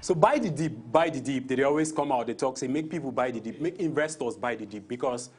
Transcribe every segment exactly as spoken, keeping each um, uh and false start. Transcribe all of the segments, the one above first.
So buy the dip, buy the dip. They dey always come out, they talk, say, "Make people buy the dip, make investors buy the dip," because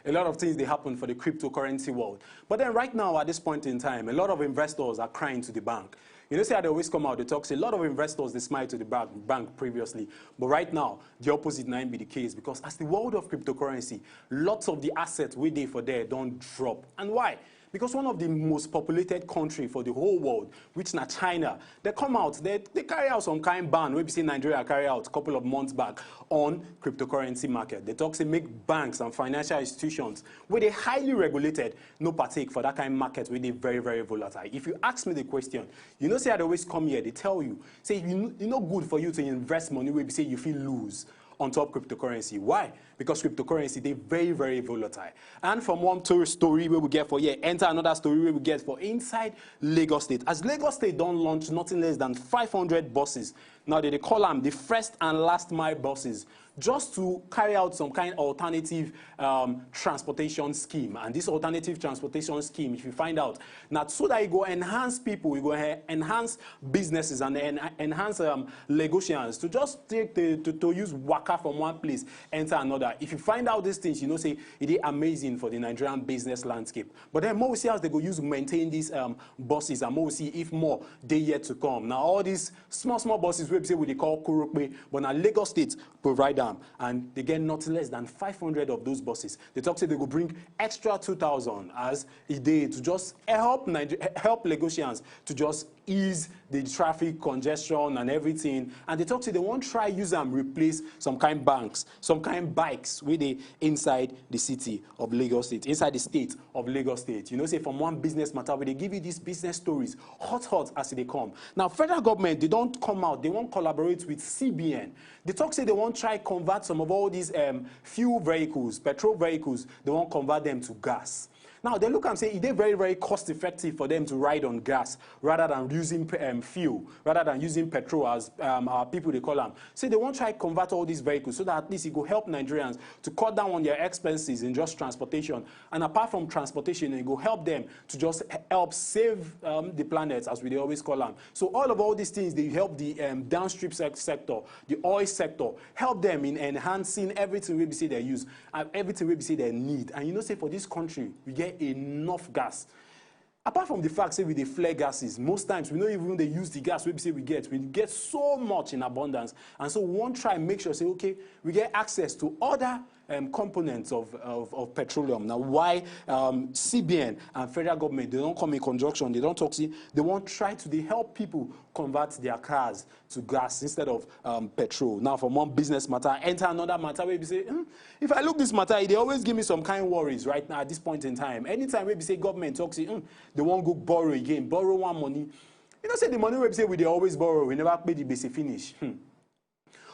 a lot of things dey happen for the cryptocurrency world. But then right now, at this point in time, a lot of investors are crying to the bank. You know, say, they always come out, they talk, say, a lot of investors, they smile to the bank, bank previously. But right now, the opposite na im be the case, because as the world of cryptocurrency, lots of the assets wey dey for there don drop. And why? Because one of the most populated country for the whole world, which na China, they come out, they, they carry out some kind ban wey be say Nigeria carry out a couple of months back on cryptocurrency market. They talk say make banks and financial institutions wey dey highly regulated no partake for that kind market wey dey very, very volatile. If you ask me the question, you know say I dey always come here, they tell you, say you, e no good for you to invest money wey be say you fit lose on top cryptocurrency. Why? Because cryptocurrency dey very, very volatile. And from one tourist story wey we get for here, enter another story wey we get for inside Lagos State. As Lagos State don launch nothing less than five hundred buses. Now they dey call am the first and last mile buses, just to carry out some kind alternative, um, transportation scheme. And this alternative transportation scheme, if you find out, na so that e go enhance people, e go en-, enhance businesses and en-, enhance, um, Lagosians to just take the, to, to use waka from one place enter another. If you find out these things, you know say e dey amazing for the Nigerian business landscape. But then more we see as they go use maintain these, um, buses, and more we see if more dey yet to come. Now all these small, small buses wey be say we dey call Kurope, but na Lagos State provide am, and they get not less than five hundred of those buses. They talk say they go bring extra two thousand as e dey to just help Niger-, help Lagosians to just ease the traffic congestion and everything. And they talk say they wan try use am replace some kind banks, some kind bikes wey dey inside the city of Lagos State, inside the state of Lagos State. You know say from one business matter, we dey give you these business stories, hot, hot as e dey come. Now, federal government, they don come out, they wan collaborate with C B N. They talk say they wan try convert some of all these, um, fuel vehicles, petrol vehicles, they wan convert them to gas. Now, they look and say e dey very, very cost effective for them to ride on gas rather than using pe-, um, fuel, rather than using petrol, as, um, our people dey call am. Say they wan try convert all these vehicles so that at least e go help Nigerians to cut down on their expenses in just transportation. And apart from transportation, e go help them to just h-, help save, um, the planet, as we dey always call am. So all of all these things, they help the, um, downstream sec-, sector, the oil sector, help them in enhancing everything wey be say they use, and everything wey be say they need. And you know say for this country, we get enough gas. Apart from the fact say we dey flare gases, most times we no even dey use the gas wey be say we get. We get so much in abundance, and so we wan try make sure say, okay, we get access to other, um, components of, of, of petroleum. Now, why, um, C B N and federal government, they don come in conjunction, they don talk say they wan try to dey help people convert their cars to gas instead of, um, petrol. Now, from one business matter, enter another matter wey be say, hmm, if I look this matter, e dey always give me some kind worries right now at this point in time. Anytime wey be say government talk say, hmm, they wan go borrow again, borrow one money. You know say the money wey be say we dey always borrow, we never pay the gbese finish. Hmm.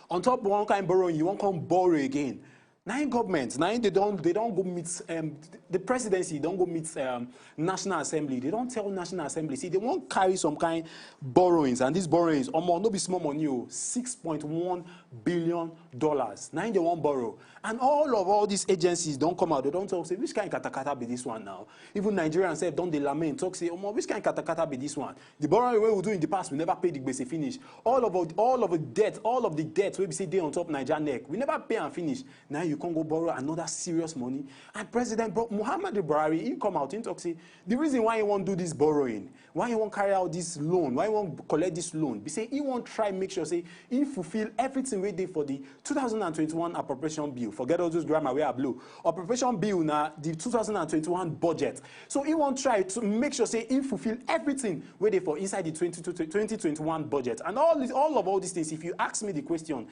On top one kind borrowing, you wan come borrow again. Na im government, na im they don, they don go meet, um, the presidency don go meet, um, National Assembly. They don tell National Assembly say they wan carry some kind borrowings, and these borrowings, omo, no be small money o, six point one billion dollars. Na im they wan borrow, and all of all these agencies don come out. They don talk say, which kind katakata be this one now? Even Nigerians sef don dey lament, talk say, omo, which kind katakata be this one? The borrowing wey we do in the past, we never pay the gbese finish. All of, all of the debt, all of the debt wey be say dey on top Naija neck, we never pay am finish. Now you come go borrow another serious money. And President Bro-, Muhammadu Buhari, he come out, he talk say the reason why he wan do this borrowing, why he wan carry out this loan, why he wan collect this loan, be say he wan try make sure say he fulfill everything wey dey for the two thousand and twenty-one appropriation bill. Forget all those grammar wey I blow. Appropriation bill na the two thousand and twenty-one budget. So he wan try to make sure say he fulfill everything wey dey for inside the twenty, twenty twenty-one budget. And all this, all of all these things, if you ask me the question,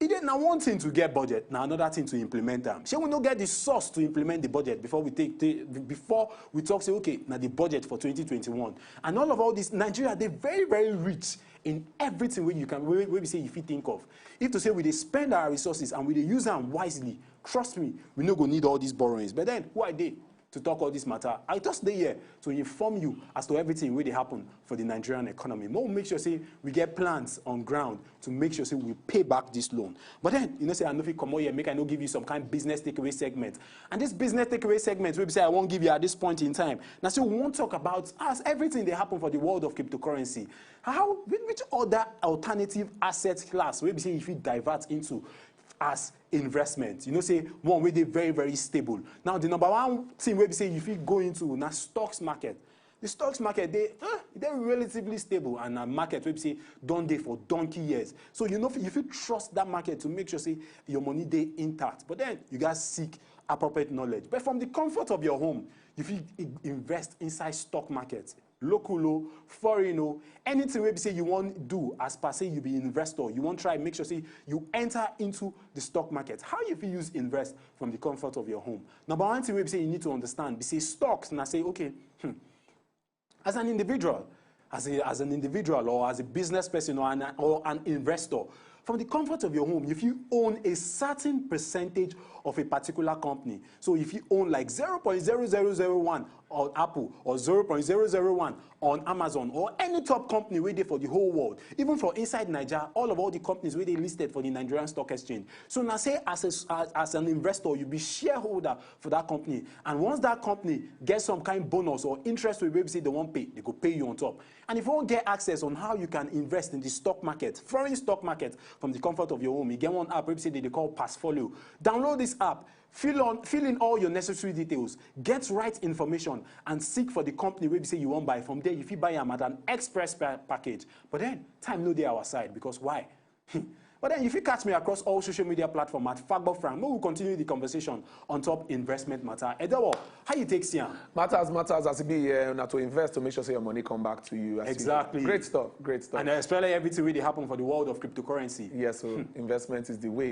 e dey na one thing to get budget, na another thing to implement am. Shey we no get the source to implement the budget before we take, take, before we talk say, okay, na the budget for twenty twenty-one? And all of all this, Nigeria dey very, very rich in everything wey you can, wey, wey be say you fit think of. If to say we dey spend our resources and we dey use am wisely, trust me, we no go need all these borrowings. But then, who I dey? to talk all this matter. I just dey here to inform you as to everything wey dey happen for the Nigerian economy. Make we make sure say we get plans on ground to make sure say we pay back this loan. But then, you know say I no fit comot here make I no give you some kind business takeaway segment. And this business takeaway segment wey be say I wan give you at this point in time, na say we wan talk about as everything dey happen for the world of cryptocurrency. How, which other alternative asset class wey be say you fit divert into as investment? You know say one wey dey very, very stable. Now, the number one thing wey be say you fit go into na stocks market. The stocks market dey, uh, dey relatively stable, and na market wey be say don dey for donkey years. So you know you fit trust that market to make sure say your money dey intact. But then you gats seek appropriate knowledge. But from the comfort of your home, you fit i- invest inside stock market. Local o, foreign o, anything wey be say you wan do as per say you be investor, you wan try make sure say you enter into the stock market. How you fit use invest from the comfort of your home? Number one thing wey be say you need to understand be say stocks na say, okay, hmm, as an individual, as a, as an individual or as a business person or an, or an investor, from the comfort of your home, if you own a certain percentage of a particular company, so if you own like zero point zero zero zero one on Apple or zero point zero zero one on Amazon or any top company wey dey for the whole world, even for inside Naija, all of all the companies wey dey listed for the Nigerian Stock Exchange. So na say as a, as, as an investor, you be shareholder for that company. And once that company get some kind bonus or interest wey be say they wan pay, they go pay you on top. And if you wan get access on how you can invest in the stock market, foreign stock market, from the comfort of your home, you get one app wey be say they dey call Passfolio. Download this app, fill on, fill in all your necessary details, get right information, and seek for the company wey be say you wan buy. From there, you fit buy am at an express pa- package. But then, time no dey our side because why? But then you fit catch me across all social media platform at Fagbo Frank. Make we continue the conversation on top investment matter. Edewo, how you take see am? Matters, matters as it be here, na to invest to make sure say your money come back to you. As you- Exactly. Great stuff, great stuff. And especially everything wey dey happen for the world of cryptocurrency. Yes, so investment is the way.